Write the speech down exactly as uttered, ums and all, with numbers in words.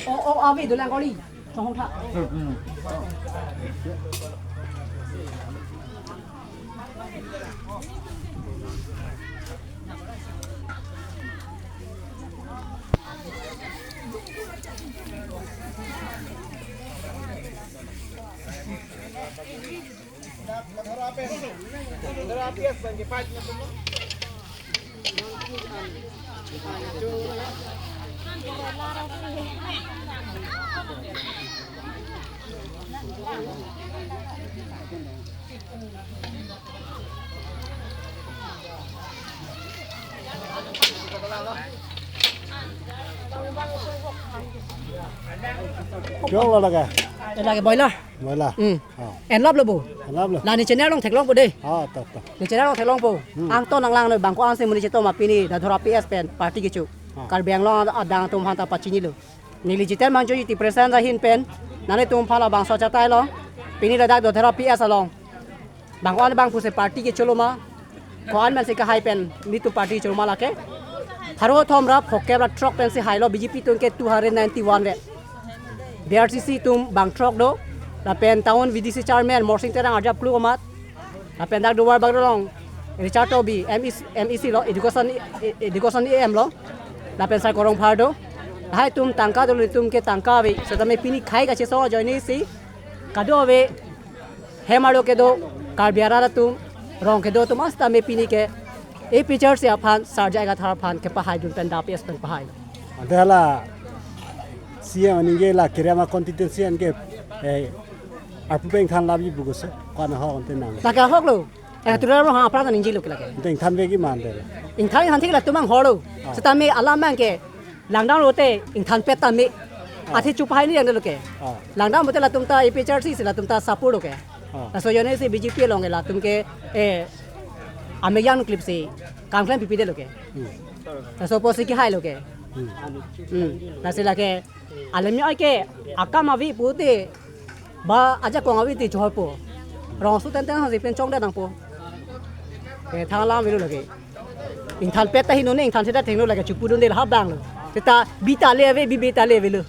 O, o, avi dolang kori. Chong tha. Kyo lo lage? Lage boila. Boila. Hmm. Oh. En lap lo bo. En lap lo. La ne channel along theklongpo de. Oh, to, to. Ne channel along theklongpo. Hmm. Angton nanglang noi bang ko-ansi monit chetoma pini Dadora P S pen party kecho. Oh. Karbi Anglong adang atum aphanta pachinilo. Neli Jiten Mangjoji ti present ahin pen nanglitum aphan labangso achatai lo. Pini ladak Dadora P S along bang ko-an bang pusi party kecholo ma, ko-an pensi kehai pen nelitum party cholo ma lake. Pharo thom ra phokep ra throk pensi hailo, B J P atum ke two hundred ninety-one re. D R C C atum bang throk do. Lapen town V D C chairman Morsing Terang arjap klu komat. Lapen dak Duarbagori along Richard Tokbi, M E C, M E C lo, education, e-, education E M lo. Lapen Sar Korong Phar do. Lahai atum tangka do, nelitum ke tangka ave. Setame pini khei kachesong ajoine si kadokave hem arlo kedo, Karbi arat atum, rong kedo atum setame pini ke A P H L C aphan, Sarja Agathar aphan kepahai dun pen Dadora P S pen pahai. Ante hala C E M aningje la Kiriama constituency an ke, eh, arpu pen ingthan labi bugus, ko-an ahok ante nang. Lake ahok lo. Eh, tura lo ha, apra ta ningjelo ke lake. Ante ingthan vekji ma ante. Ingthan, ingthan thik latum anghor lo. Ah. Setame alam abang ke langdam lote ingthanpet tame. Ah. Athe chupahai ni yang lo ke. Ah. Langdam lote latum ta A P H L C si latum ta support lo ke. Ah. Laso ajoine si B J P along ke latum ke, eh, amek yang klip si kam klem pipi det lo ke. Hmm. Laso apotsi kehai lo ke. Hmm. Hmm. Lasi lake alam ya ke akam ave pute ba ajakong ave ti chohorpo. Rong aso tenten hasi pen chongdet nangpo. Ke thang alam avelo lake. Ingthanpet ta heno ne, ingthan seta thengno lake, chupudunde la habang lo. Seta bi ta le ave, bi be ta le avelo.